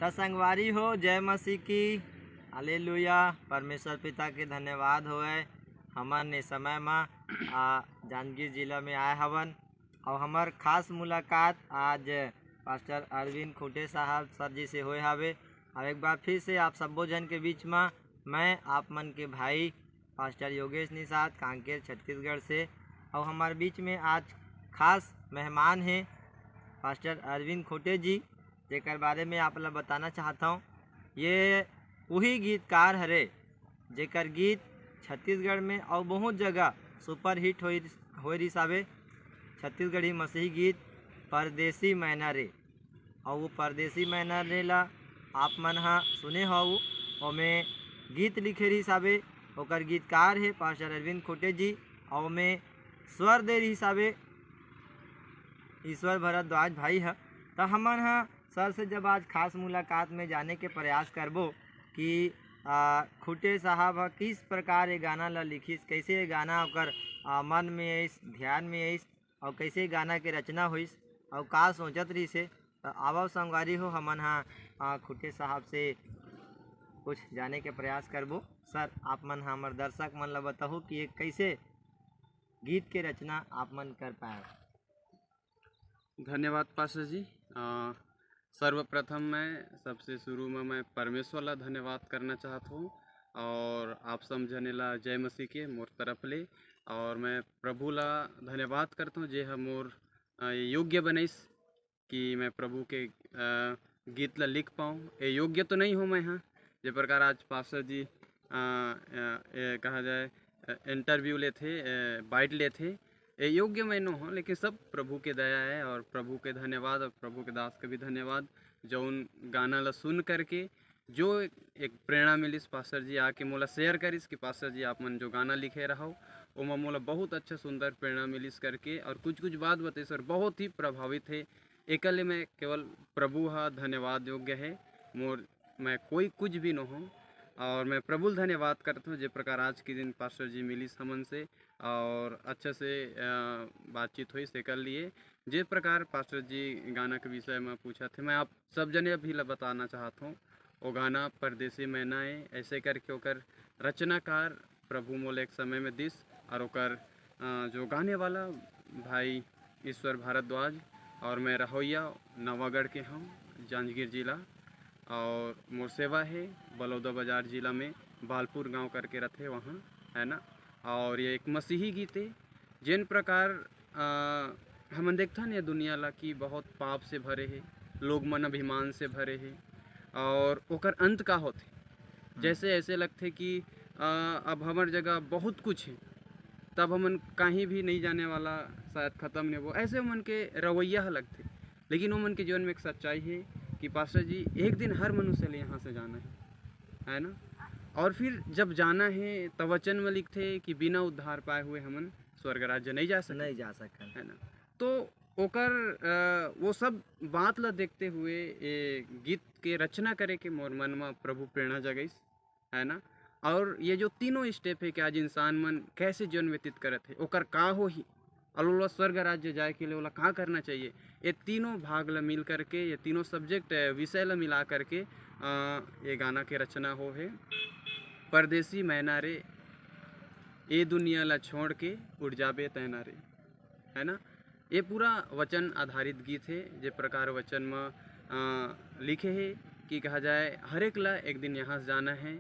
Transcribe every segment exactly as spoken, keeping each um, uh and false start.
त संगवारी हो, जय मसीह की, हालेलुया। परमेश्वर पिता के धन्यवाद होवय, हमन ए समय म, आ, जांजगीर जिला में आए हवन, अउ हमर खास मुलाकात आज पास्टर अरविंद खूंटे साहब सर जी से होए हावे। अउ एक बार फिर से आप सब्बो झन के बीच म मैं आप मन के भाई पास्टर योगेश निषाद कांकेर छत्तीसगढ़ से, अउ हमारे बीच में आज खास मेहमान हे पास्टर अरविंद खूंटे जी, जेकर बारे में आप ला बताना चाहत हौं। ये उही गीतकार हरे जेकर गीत छत्तीसगढ़ में अउ बहुत जगह सुपरहिट होए होए रिहिस हावे। छत्तीसगढ़ी मसीही गीत परदेसी मैना रे, अउ वो परदेसी मैना रे ला आप मन ह सुने हव, ओमे गीत लिखे रिहिस हावे, ओकर गीतकार हे पास्टर अरविंद खूंटे जी, अउ ओमे स्वर दे रिहिस हावे ईश्वर भारद्वाज भाई ह। त हमन ह सर से जब आज खास मुलाकात में जाने के प्रयास करबो कि, आ, खूंटे साहब ह किस प्रकार ये गाना ला लिखिस, कैसे ये गाना ओकर, आ, मन में आइस, ध्यान में आइस, अउ कैसे ये गाना के रचना होइस, अउ का सोचत रहिस हे। त आवव संगवारी हो, हमन ह, आ, खूंटे साहब से कुछ जाने के प्रयास करबो। सर, आप मन ह हमर दर्शक मन ला बताहू कि ये कैसे गीत के रचना आप मन कर पाए। धन्यवाद पास्टर जी। अ, सर्वप्रथम मैं सबसे शुरू में मैं परमेश्वर ला धन्यवाद करना चाहत हूँ और आप समझने ला जय मसीह के मोर तरफ ले। और मैं प्रभु ला धन्यवाद करता हूँ जे ह मोर, अ, योग्य बनइस कि मैं प्रभु के, अ, गीत ला लिख पाऊँ। ये योग्य तो नहीं हो मैं हाँ, जे प्रकार आज पास्टर जी, अ, अ, ए, कहा जाए, अ, इंटरव्यू लेथे, अ, बाइट लेथे, ये योग्य मैं नो हो, लेकिन सब प्रभु के दया है और प्रभु के धन्यवाद और प्रभु के दास के भी धन्यवाद, जौन गाना ला सुन करके जो एक, एक प्रेरणा मिलिस, पास्टर जी आके मोला शेयर करिस कि पास्टर जी आप मन जो गाना लिखे रहो, ओमा मोला बहुत अच्छा सुंदर प्रेरणा मिलिस करके, और कुछ कुछ बात बताइस और बहुत ही प्रभावित है। एकर ले मैं केवल प्रभु हा धन्यवाद योग्य है, मोर मैं कोई कुछ भी न हो। और मैं प्रभु ल धन्यवाद करत हूँ जे प्रकार आज के दिन पास्टर जी मिलिस हमन से और अच्छा से, अ, बातचीत होइस एकर लिए। जे प्रकार पास्टर जी गाना के विषय में पूछत हे, मैं आप सब जने भी ला बताना चाहत हूँ, वो गाना परदेसी मैना ए, ऐसे करके ओकर रचनाकार प्रभु मोला एक समय में दिस और ओकर, अ, जो गाने वाला भाई ईश्वर भारद्वाज और मैं रहोइया नवागढ़ के हूँ, जांजगीर जिला, और मोर सेवा है बलौदा बाजार जिला में बालपुर गांव करके रथे वहाँ, है ना। और ये एक मसीही गीत है, जेन प्रकार, अ, हमन देखथन ये दुनिया ला कि बहुत पाप से भरे हे, लोग मन अभिमान से भरे हे, और ओकर अंत का होथे। जैसे ऐसे लगथे कि, अ, अब हमर जगह बहुत कुछ हे, तब हमन कहीं भी नहीं जाने वाला, शायद खत्म नहीं हो, ऐसे मन के रवैया ह लगथे। लेकिन वो मन के जीवन में एक सच्चाई हे कि पास्टर जी, एक दिन हर मनुष्य ले यहाँ से जाना हे, है ना। और फिर जब जाना हे त वचन में लिखथे कि बिना उद्धार पाए हुए हमन स्वर्ग राज्य नहीं जा सकन, नहीं जा सकन। है ना। तो ओकर, अ, वो सब बात ला देखते हुए ये गीत के रचना करे के मोर मन में प्रभु प्रेरणा जगइस, है ना। और ये जो तीनों स्टेप है कि आज इंसान मन कैसे जीवन व्यतीत करत हे, ओकर का होही, और ओला स्वर्ग राज्य जाए के लिए ओला का करना चाहिए, ये तीनों भाग ला मिल करके, ये तीनों सब्जेक्ट, अ, विषय ला मिला करके, अ, ये गाना के रचना हो है। परदेसी मैना रे, ए दुनिया ला छोड़ के उड़ जाबे तैना रे, है ना। ये पूरा वचन आधारित गीत है, जे प्रकार वचन में, अ, लिखे है कि कहा जाए, हर एक ला एक दिन यहाँ से जाना है,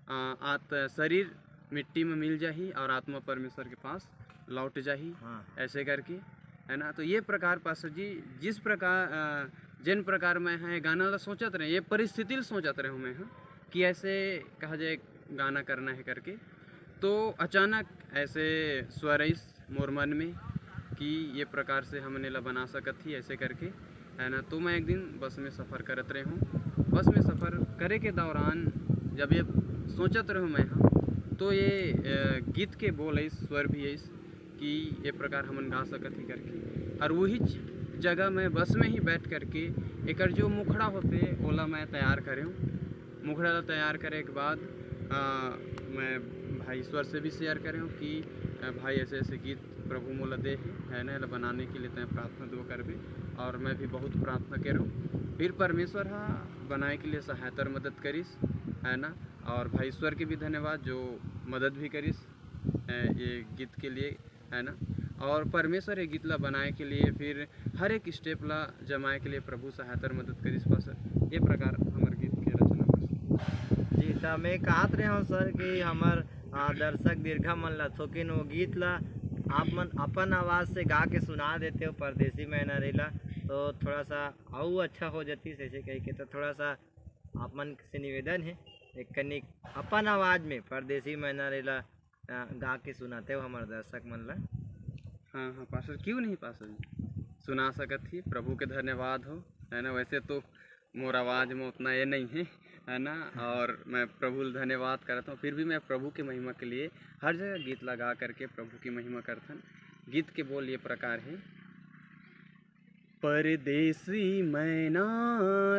अ, आत शरीर मिट्टी में मिल जाही और आत्मा परमेश्वर के पास लौट जाही, हाँ। ऐसे करके, है ना। तो ये प्रकार पास्टर जी, जिस प्रकार, अ, जिन प्रकार मैं है गाना ला सोचत रहे, ये परिस्थिति ला सोचत रहे हूँ मैं, हाँ, कि ऐसे कहा जाए गाना करना है करके, तो अचानक ऐसे स्वर आइस मोर मन में कि ये प्रकार से हमन एला बना सकत ही, ऐसे करके, है ना। तो मैं एक दिन बस में सफ़र करत रहे हूँ। बस में सफ़र करे के दौरान जब ये सोचत रहे मैं, हाँ, तो ये, अ, गीत के बोल आइस, स्वर भी आइस कि ये प्रकार हमन गा सकत ही करके। और वही जगह मैं बस में ही बैठ करके एकर जो मुखड़ा होथे, ओला मैं तैयार करे हूँ। मुखड़ा ला तैयार करे के बाद, अ, मैं भाई ईश्वर से भी शेयर करे हूँ कि, अ, भाई, ऐसे ऐसे गीत प्रभु मोला दे हे, है ना, एला बनाने के लिए तैं प्रार्थना दुआ करबे। और मैं भी बहुत प्रार्थना करे हूँ। फिर परमेश्वर हा बनाए के लिए सहायता और मदद करिस, है ना। और भाई ईश्वर के भी धन्यवाद जो मदद भी करिस, अ, ये गीत के लिए, है ना। और परमेश्वर ये गीत ला बनाए के लिए, फिर हर एक step ला जमाए के लिए प्रभु सहायता और मदद करिस पास्टर। ये प्रकार हमर गीत के रचना होइस। जी, त मैं कहत रहे हूँ सर कि हमर, आ, दर्शक दीर्घा मन ला थोकिन वो गीत ला आप मन अपन आवाज से गा के सुना देते हो परदेसी मैना रे ला, तो थोड़ा सा अउ अच्छा हो जाती, ऐसे कह के। तो थोड़ा सा आप मन से निवेदन है, एक कनिक अपन आवाज में परदेसी मैना रे ला, आ, गा के सुनाते हो हमर दर्शक मन ला। हाँ, हाँ, पास्टर, क्यों नहीं पास्टर जी? सुना सकत ही, प्रभु के धन्यवाद हो, है ना। वैसे तो मोर आवाज में उतना ये नहीं है, है ना, और मैं प्रभु ल धन्यवाद करत हूँ, फिर भी मैं प्रभु के महिमा के लिए हर जगह गीत ला गा करके प्रभु की महिमा करथन। गीत के बोल ये प्रकार है। परदेसी मैना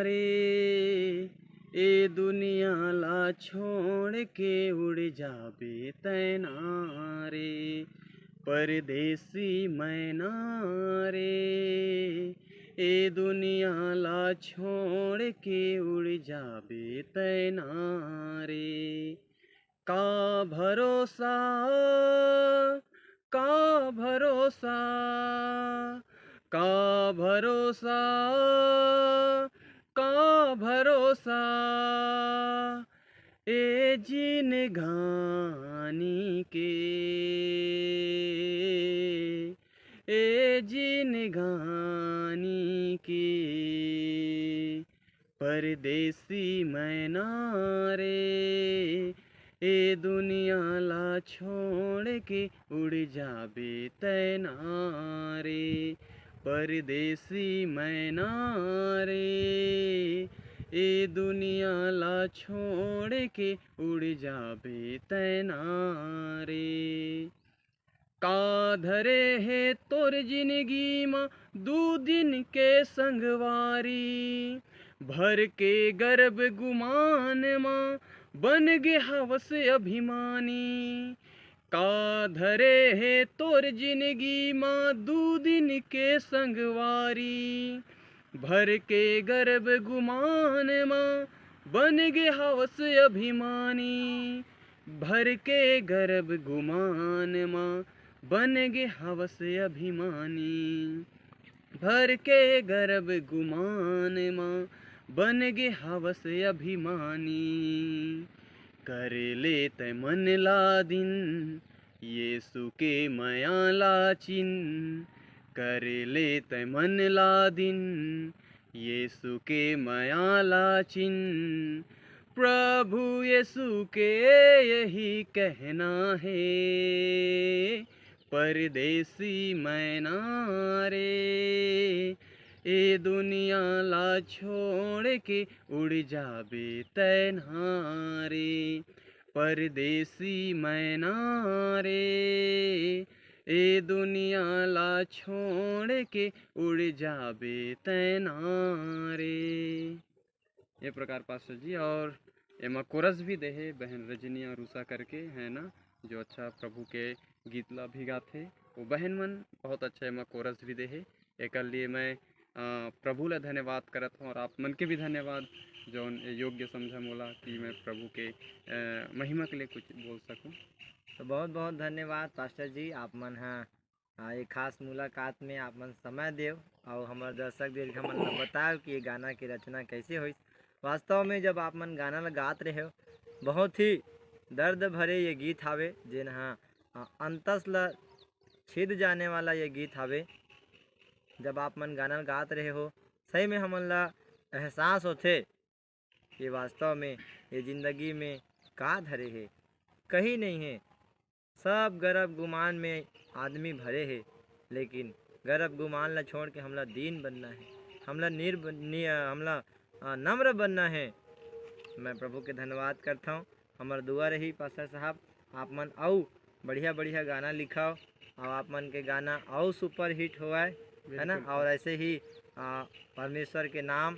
रे, ए दुनिया ला छोड़ के उड़ जाबे तैना रे। परदेसी मैना रे, ए दुनिया ला छोड़ के उड़ जाबे तैना रे। का भरोसा, का भरोसा, का भरोसा, का भरोसा, ए जिनगानी के, ए जिनगानी के। परदेसी मैना रे, ए दुनिया ला छोड़ के उड़ जाबे तैना रे। परदेसी मैना रे, ए दुनिया ला छोड़ के उड़ जाबे तैना रे। का धरे हे तोर जिनगी म दू दिन के संगवारी, भर के गरब गुमान म बन गे हवस अभिमानी। का धरे हे तोर जिनगी म दू दिन के संगवारी, भर के गरब गुमान म बन गे हवस अभिमानी। भर के गरब गुमान म बन गे हवस अभिमानी। भर के गरब गुमान म बन गे हवस अभिमानी। करे ले तै मन ला दिन, यीशु के मया ला चिन। करे ले तै मन ला दिन, यीशु के मया ला चिन। प्रभु यीशु के यही कहना है, परदेसी मैना रे, ए दुनिया ला छोड़ के उड़ जाबे तैना रे। परदेसी मैना रे, ए दुनिया ला छोड़ के उड़ जाबे तैना रे। ये प्रकार पास्टर जी, और एमा कोरस भी देहे बहन रजनी और उषा करके, है ना, जो अच्छा प्रभु के गीत ला भी गाथे। वो बहन मन बहुत अच्छा एमा कोरस भी देहे। एकर लिए मैं, अ, प्रभु ला धन्यवाद करत हूँ और आप मन के भी धन्यवाद, जौन ये योग्य समझा मोला कि मैं प्रभु के, अ, महिमा के लिए कुछ बोल सकूँ। तो बहुत बहुत धन्यवाद पास्टर जी, आप मन हा, आ, ये खास मुलाकात में आप मन समय देव और हमारे दर्शक दीर्घा मन ला बताओ कि ये गाना की रचना कैसे हुई। वास्तव में जब आप मन गाना ला गात रहे हो, बहुत ही दर्द भरे ये गीत हावे, जेन हा, आ, अंतस ला छेद जाने वाला ये गीत हावे। जब आप मन गाना गात रहे हो, सही में हमन ला एहसास होथे कि वास्तव में ये जिंदगी में का धरे हे, कहीं नहीं है। सब गरब गुमान में आदमी भरे हे, लेकिन गरब गुमान ला छोड़ के हमला दीन बनना है, हमला निर्ब-, नि-, हमला, आ, नम्र बनना है। मैं प्रभु के धन्यवाद करता हूँ। हमर दुआ रही पास्टर साहब, आप मन अउ बढ़िया बढ़िया गाना लिखव, और आप मन के गाना अउ सुपर हिट होवय, है ना। बिल्कुल। और ऐसे ही, आ, परमेश्वर के नाम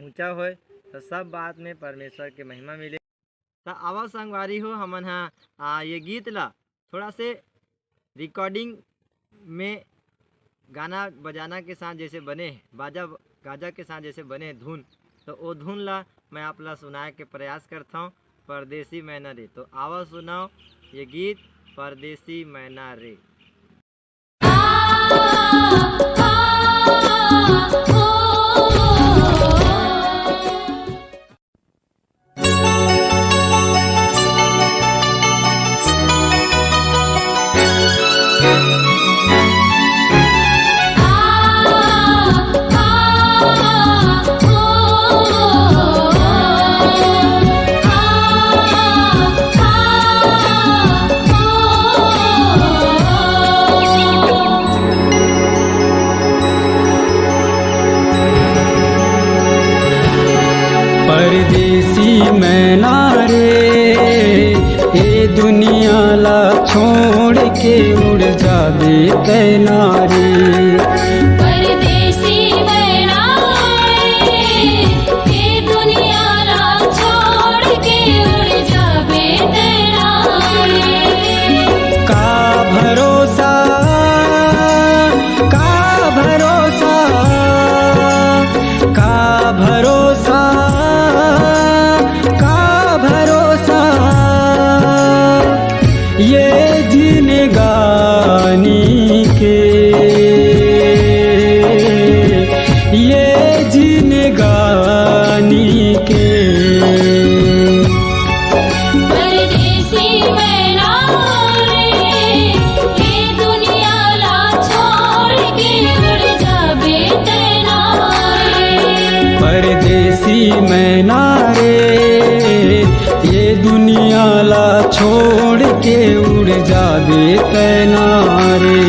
ऊंचा होए, तो सब बात में परमेश्वर के महिमा मिले। तो आवा संगवारी हो, हमन हा, आ, ये गीत ला थोड़ा से रिकॉर्डिंग में गाना बजाना के साथ जैसे बने, बाजा ब-, गाजा के साथ जैसे बने धुन, तो ओ धुन ला मैं आप ला सुनाए के प्रयास करथौं, परदेसी मैना रे। तो आवा सुनव ये गीत, परदेसी मैना रे। परदेसी मैना रे, ए दुनिया ला छोड़ के उड़ जाबे तैं ना रे। परदेसी मैना रे, ए दुनिया ला छोड़ के उड़ जाबे तैं ना रे। का भरोसा, का भरोसा, का भरोसा, का भरोसा ये जिनगानी के, ये जिनगानी के। परदेसी मैना रे, ये दुनिया ला छोड़ के उड़ जाबे तैं ना रे। परदेसी मैना रे, ये दुनिया ला छोड़ के उड़ जाबे तैं ना रे।